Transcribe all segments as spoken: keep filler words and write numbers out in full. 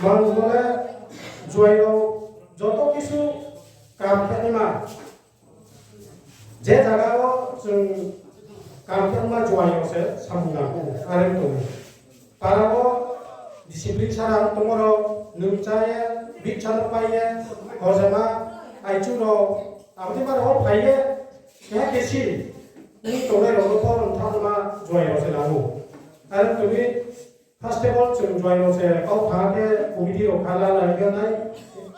Mang bo le juai rao joto kisu kam khe ma. Je jaga wo chung kam khe ma juai rao se samung nang ou, are tong ou. Para wo discipline sa rang tongmo rao, nung chá ye, bikcha no pai ye, hojama, aichu rao, abo dei ma rao phai ye, keha kesi, nung tongnai rao no pho nung thanngma juai rao se nang ou. Are tong mi, first of all, chung juai rao se kau thanng khe committee rao kha la lai khe nai,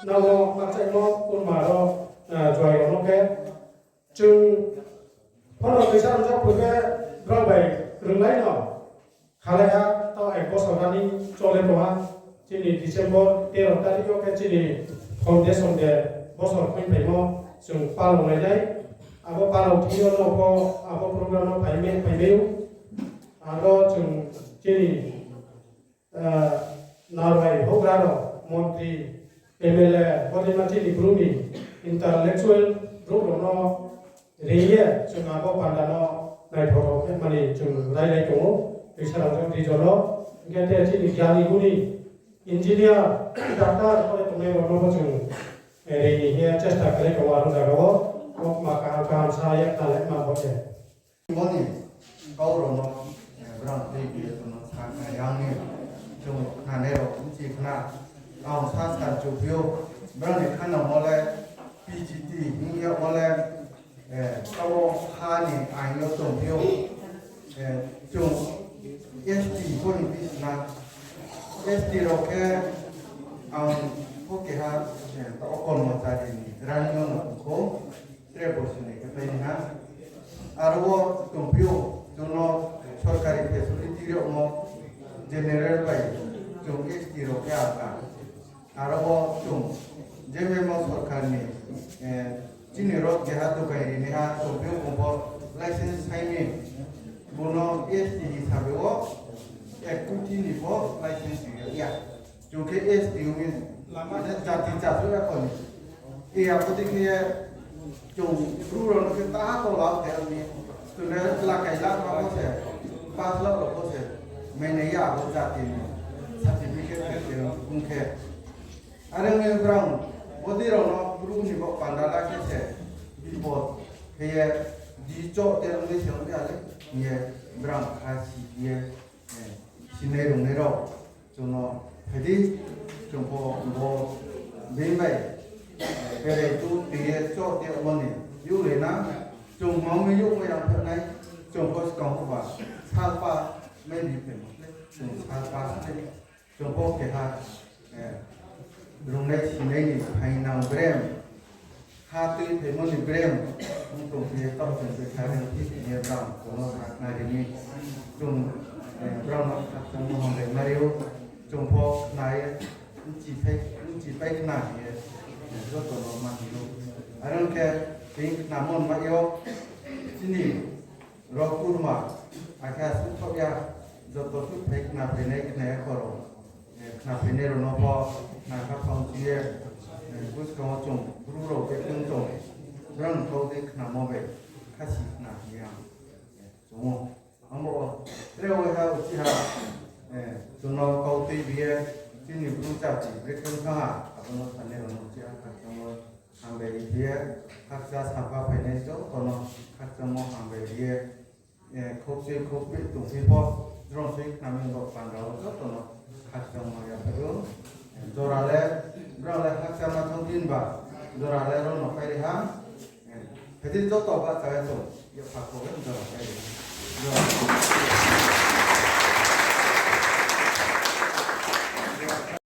nrao no ma chaimo kurma rao, ah, juai rao no khe. Chung pho no tuisa rao jao phu khe brao bai rwnglai no. Khalai ha, tao ek bosor running chole tong ha. Chini December tero tarikh yo khe chini foundation de bosor khuiphaimo chung palao lainai. Abo palao thing yo no pho abo program no phaimai, phaimai ou. Abo chung chini, ah, narwai houhgra rao, montri, M L A, bodeima chini Bru ni intellectual brouh rao no ri ye chung abo panda no naithao rao khe mani chung railai tong ou, tuisa rao jao region no. Hing khe te chini gyan ni guni engineer, doctor, pore tongnai rao no pho chung, eh, ri ni hing ye chesta khlai tong ou aro jaga wo, o ma kaham kaham sa ye khnalai ma bo khe. Bo ni kau rao no, eh, brang tei bi ye chung no sa khnai yang ni, chung khnanai rao bchi khna. Ang sa sa chuphi ou, brang ni khanangmo le P G T hing yagmo le, eh, tao ha ni aing yo tongphi ou, eh, chung S T pho ni bisna, S T rao khe ang pho keha, eh, tao kormochari ni running yo no tongkho. Tre bosi ni khe phai ni ha. Aro wo tongphi ou, chung no sorkari facility rimo general bai chung S T rao khe alka. Aro wo chung je memo sorkar ni, eh, chini rok keha dokai rinaiha tongphi ou bung pho license sai ni. Bung no S T hisabe wo ek kuti ni pho license ri ya. Chung khe S T ong mi, lama de jati chasoi ya kho ni. E abo dei khe ye chung Bru rao no khe taha tola khe ong mi. Chung le lakai lakh rao pho se, pass lakh rao pho se, mene ya abo jati ni certificate khe khe ong khe. Are ong ye brang, bodei rao no Bru ni bo panda la khe se, bipod khe ye, di choh te ong dei se ong ya le, hing ye brang kha si ye, eh, sinai rungnai rao. Chung no phai di, chung pho bo being bai, eh, berai tu tui ye choh te abo ni, youh le na, chung mang mi youh mai yang phai nai, chung pho skang pho ba, salpa, mai bi phai mo le, chung salpa se, chung pho keha, eh, rungnai sinai ni phainang brem, ha tui phaimo ni brem, ong tong khe ye taoh chung khe kha reng phi khe ye brang, chung no sakhnari mi. Chung, eh, brang no khakchangmo hambai mari ou, chung pho khna ye, bchi phai, bchi pai khna ye, eh, joto no ma hing ou. Are ong khe, tini khnamo ni mai yo, chini rao kurma, akhe asuh thaoh ya, joto suh phai khna phainai khna ya kho rao. Eh, khna phainai rao no pho, khna kha phang chi ye, eh, buskang wo chung, Bru rao khe chung chung, brang kau dei khnamo bai, khasi khna hing ye ang, eh, chung ou. Ang bo, tre waiha uchiha, eh, chung no kau tui bi ye, chini Bru jati, brekhe ong thanng ha, abo no sanai rao no uchiha, khakchang wo, hambai ri ye, khakcha sapa phainai joto no, khakchangmo hambai ri ye, eh, khokchoi khokpeh tongphi pho, jrong soi khnami bo panda wo joto no khakchangmo ya phai ou. Eh, jora le, brao le khakchangma thang din ba, jora le rao no pai ri ha. Eh, phai di joto bahcha ye chung, ye pha kho le jora pai ri ha. Jora.